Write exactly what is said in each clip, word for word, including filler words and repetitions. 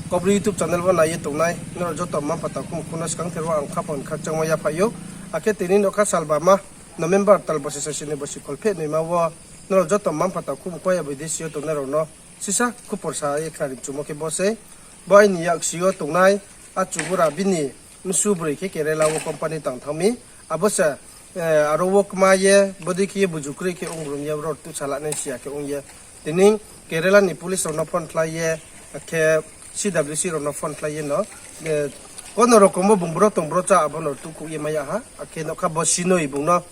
Kaubru YouTube channel wo nai ye tongnai nrao joto mma mpha takhu mkhu no skangther wo ang khaphang khakchangmo yaphaih ou. Akhe tini nokha salbama November tal bosi sasi ni bosi kholpheh noima wo nrao joto mma mpha takhu mkhu ya bidesi yo tongnai rao no sisa khupor sa ye khnari mchumo khe bo sei. Bo aini yaksi yo tongnai achu bura bini msu broi khe Kerala wo company tang thanng mi. Abo se aro wo kma ye bodei khe ye buju kroi khe ong rum ye ro tusa lanai si ya khe ong ye. Tini Kerala ni police rao no phone khlai ye, akhe C W C rao no phone khlai ye no, kono rokom wo bung bro tong bro cha abo no tukhouh ye mai ya ha, akhe nokha bo sinoi bung no,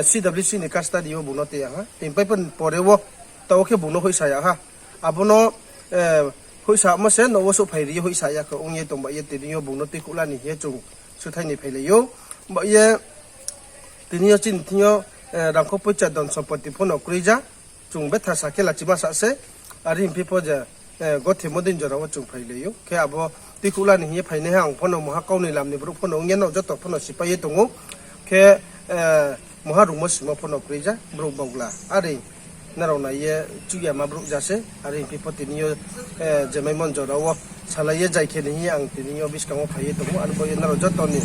C W C ni custody wo bung no tei ya ha. Tini pai pore wo taoh khe bung no hoihsa ya ha. Abo no hoihsamo se nouh wo souhphai ri ye hoihsa ya khe ong ye tong ba ye tini yo bung no tuikhouh la ni hing ye chung suthai ni phailai ou. Ba ye tini yo chini thing yo rangkho poicha don sompoti pho no kroi ja. Chung betha sa khe lachima sa se, are hing phi pho je, gothemo dei jora wo chung phailai ou. Khe abo tuikhouh la ni hing ye phainaiha ang pho no mungha kau ni lam ni brouh pho no ong ye nrao joto pho no sipai ye tong ou. Khe mungha rungmo simo pho no kroi ja, brouh baohla. Are nrao nai ye chuh yama brouh ja se, are hing phi pho tini yo, je maimon jora wo salai ye jai khe ni hing ye ang tini yo buskang wo phai ye tong ou. Aro bo ye nrao joto ni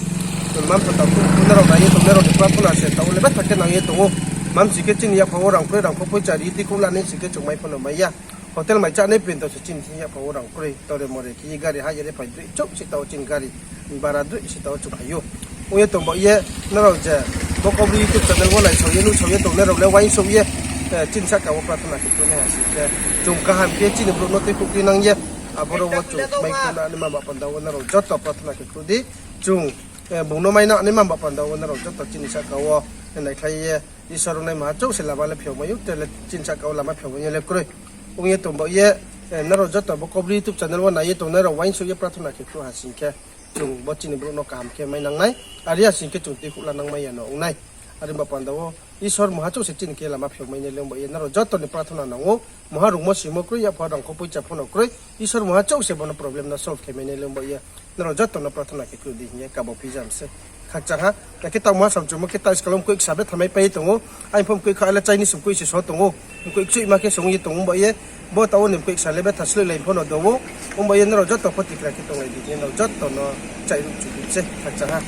mma mpha takhu mkhu nrao nai ye tongnai rao ni prathona se taoh le betha khe nang ye tong ou. Mamsi khe chini yapha wo rang kroi, rangkho poicha ri tuikhouh lanai si khe chung mai pho no mai ya. Hotel mai chánai printo se chini thing yapha wo rang kroi, tore more khe ye gari ha ye re phai droi chouh si taoh chini gari bara droi si taoh chung phai ou. Ong ye tong ba ye nrao je bo Kaubru YouTube channel wo naisao ye nuhsao ye tongnai rao le uaingsouh ye, chini sahka wo prathona khe khruh nai ha si khe chung kaham khe chini brouh no tuikhouh ri nang ye, aboro wo chung mai khruh nai ma ba panda wo nrao joto prathona khe khruh di. Chung bung no mai nang nai ma ba panda wo nrao joto chini sahka wo naikhlai ye Isor ong nai maha chouh se lama le phiao mai ou, tre le chini sahka wo lama phiao mai ye le kroi. Ong ye tong ba ye, nrao joto bo Kaubru YouTube channel wo nai ye tongnai rao uaingsouh ye prathona khe khruh ha sing khe chung bo chini brouh no kaham khe mai nang nai, are ha sing khe chung tuikhouh la nang mai ya no ong nai. Are ba panda wo Isor maha chouh se chini khe lama phiao mai nai le ong ba ye nrao joto ni prathona nang ou, maha rungmo simo kroi, yapha rangkho poicha pho no kroi, Isor maha chouh se bo no problem no solve khe mai nai le ong ba ye nrao joto no prathona khe khruh di hing ye kabo phi jam se. Khakchang ha, akhe taoh maha samchumo khe tai skal wo mkoih ksa betha mai pai ye tong ou, aini pho mkoih kha le Chinese mkoih se so tong ou, mkoih kchoihma khe song ye tong ou ba ye, bo taoh wo ni mkoih ksa le betha sloihlai pho no do ou, ong ba ye nrao joto pho tikra khe tonglai di hing ye nrao joto no chairuh chu di se. Khakchang ha.